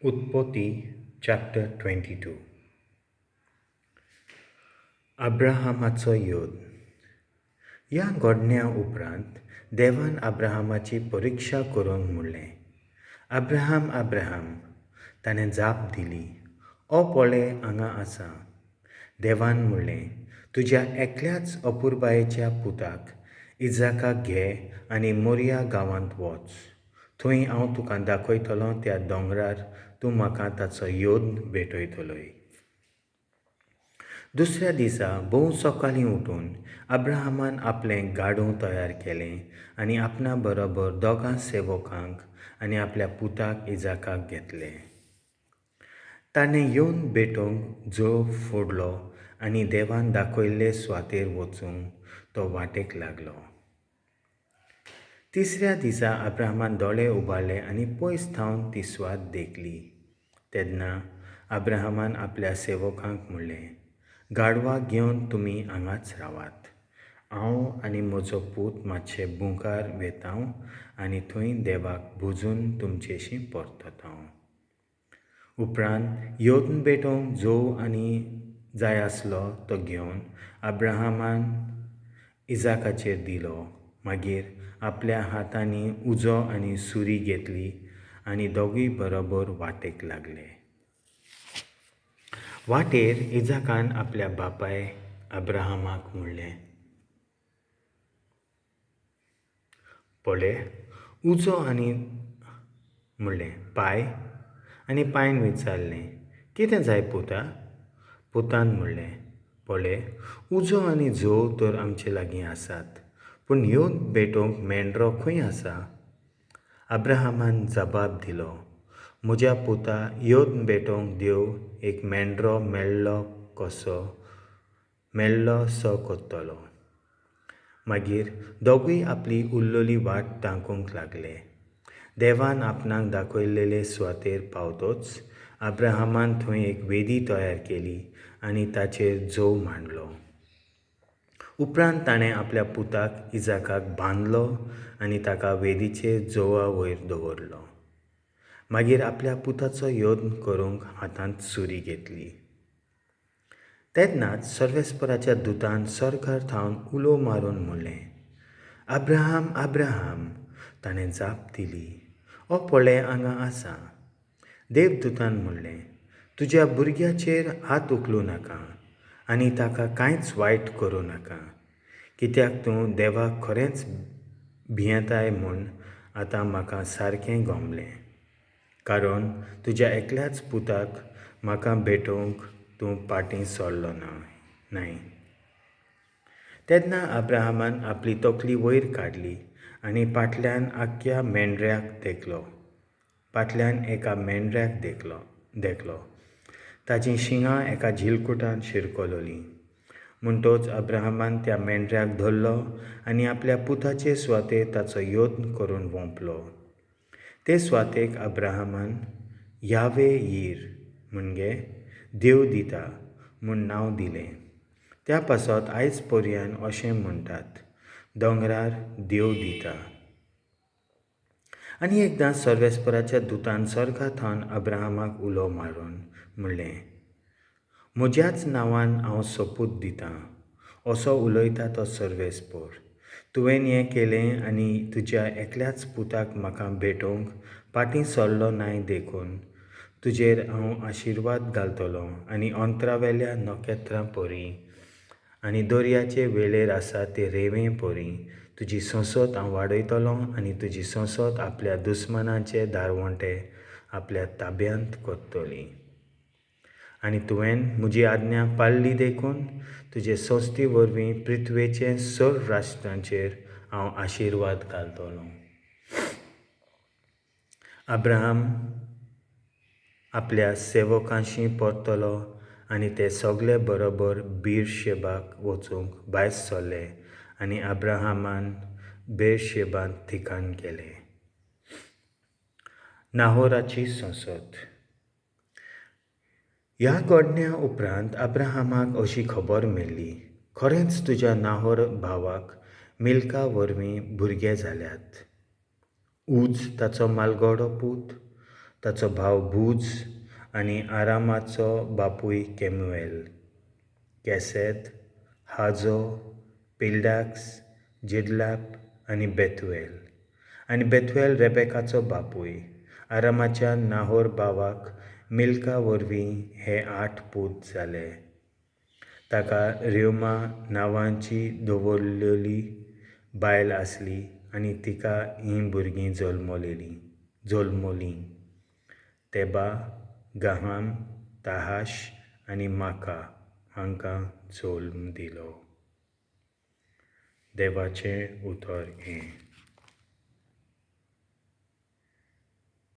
उत्पत्ती चॅप्टर 22. अब्राहमाचो योद. ह्या घडण्या उपरांत देवान अब्राहमाची परिक्षा करूंक म्हणलें, अब्राहम, अब्राहम. ताणें जाप दिली, ओ पळय हांगा आसा. देवान म्हणलें, तुज्या एकल्याच अपुरबायेच्या पुताक इजाकाक घे आनी मोरिया गांवांत वच. थंय हांव तुका दाखयतलो त्या दोंगरार तूं म्हाका ताचो योद भेटयतलोय. दुसऱ्या दिसा भोव सकाळीं उठून अब्राहमान आपलें गाडूं तयार केलें आनी आपणा बरोबर दोगां सेवकांक आनी आपल्या पुताक इजाकाक घेतले. ताणें येवन भेटोवंक जो फोडलो आनी देवान दाखयल्ले सुवातेर वचूंक तो वाटेक लागलो. तिसऱ्या दिसा अब्राहमान दोळे उबारले आनी पयस थावन ती सुवात देखली. तेन्ना अब्राहमान आपल्या सेवकांक म्हणलें, गाडवाक घेवन तुमी हांगाच रावात, हांव आनी म्हजो पूत मातशे बुंकार वेतांव आनी थंय देवाक भुजून तुमचेशी परततांव. उपरांत येवन भेटोवंक जो आनी जाय आसलो तो घेवन अब्राहमान इजाकाचेर दिलो. मागीर आपल्या हातांनी उजो आनी सुरी घेतली आनी दोगूय बरोबर वाटेक लागले. वाटेर इजाकान आपल्या बापाय अब्राहमाक म्हणलें, पळय उजो आनी म्हणलें पाय. आनी पायन विचारलें, कितें जाय पुता? पुतान म्हणलें, पळय उजो आनी जोव तर आमचे लागीं आसात, पूण येवन भेटोवंक मेंढरो खंय आसा? अब्राहमान जबाब दिलो, म्हज्या पुता, येवन भेटोवंक देव एक मेंढरो मेळ्ळो कसो मेळ्ळो सो करतलो. मागीर दोगूय आपली उरलेली वाट ताकूंक लागले. देवान आपणाक दाखयलेले सुवातेर पावतोच अब्राहमान थंय एक वेदी तयार केली आनी ताचेर जोव मांडलो. उपरांत ताणें आपल्या पुताक इजाकाक बांदलो आनी ताका वेदीचेर जोवा वयर दवरलो. मागीर आपल्या पुताचो यत्न करूंक हातांत सुरी घेतली. तेन्नाच सर्वेस्पराच्या दुतान सर्गार थावन उलो मारून म्हणलें, अब्राहम, अब्राहम. ताणें जाप दिली, ओ पळय हांगा आसा. देवदूतान म्हणलें, तुज्या भुरग्याचेर हात उखलूं नाका आनी ताका कांयच वायट करूं नाका, कित्याक तूं देवाक खरेंच भियेताय म्हूण आतां म्हाका सारकें गमलें. कारण तुज्या एकल्याच पुताक म्हाका भेटोवंक तूं फाटीं सरलो ना न्हय. तेन्ना अब्राहमान आपली तकली वयर काडली आनी फाटल्यान आख्ख्या मेंढऱ्याक देखलो. फाटल्यान एका मेंढऱ्याक देखलो. ताचीं शिंगां एका झिलकुटान शिरकलोलीं. म्हणटोच अब्राहमान त्या मेंढऱ्याक धरलो आनी आपल्या पुताचे सुवातेर ताचो यत्न करून वोंपलो. ते सुवातेक अब्राहमान यावे यीर म्हणजे देव दिता म्हूण नांव दिलें. त्या पासत आयज पर्यान अशें म्हणटात, दोंगरार देव दिता. आनी एकदां सर्वेस्पराच्या दुतान सर्गा थावन अब्राहमाक उलो मारून म्हणलें, म्हज्याच नांवान हांव सोपूत दितां, असो उलयता तो सर्वेस्पर, तुवें हें केलें आनी तुज्या एकल्याच पुताक म्हाका भेटोवंक फाटीं सरलो नाय देखून तुजेर हांव आशिर्वाद घालतलो आनी अंतरावेल्या नखेत्रां परी आनी दर्याचे वेळेर आसा ते रेंवे परी तुजी संसद हांव वाडयतलो आनी तुजी संसद आपल्या दुस्मानाचे दारवंटे आपल्या ताब्यांत करतली. आनी तुवें म्हजी आज्ञा पाळ्ळी देखून तुजे संस्थी वरवीं पृथ्वेचे सर्व राष्ट्रांचेर हांव आशिर्वाद घालतलो. अब्राहम आपल्या सेवकांशी परतलो आनी ते सगळे बरोबर बीरशेबाक वचूंक भायर सरले आनी अब्राहमान बेरशेबांत ठिकाण केलें. नाहोराची संसद. ह्या घडण्या उपरांत अब्राहमाक अशी खबर मेळ्ळी, खरेंच तुज्या नाहोर भावाक मिल्का वरवीं भुरगे जाल्यात. ऊज ताचो मालगडो पूत, ताचो भाव बूज आनी आरामाचो बापूय केमुएल, केसेद, हाजो, पिल्डाक्स, जिदलाप आनी बेतुएल. आनी बेतुएल रेबेकाचो बापूय. आरामाच्या नाहोर भावाक मिल्का वरवीं हे 8 पूत जाले. ताका रेवमा नांवाची दवरलेली बायल आसली आनी तिका हीं भुरगीं जल्मलीं, तेबा, गहाम, ताहाश आनी माका हांकां जल्म दिलो. देवाचें उतर हें.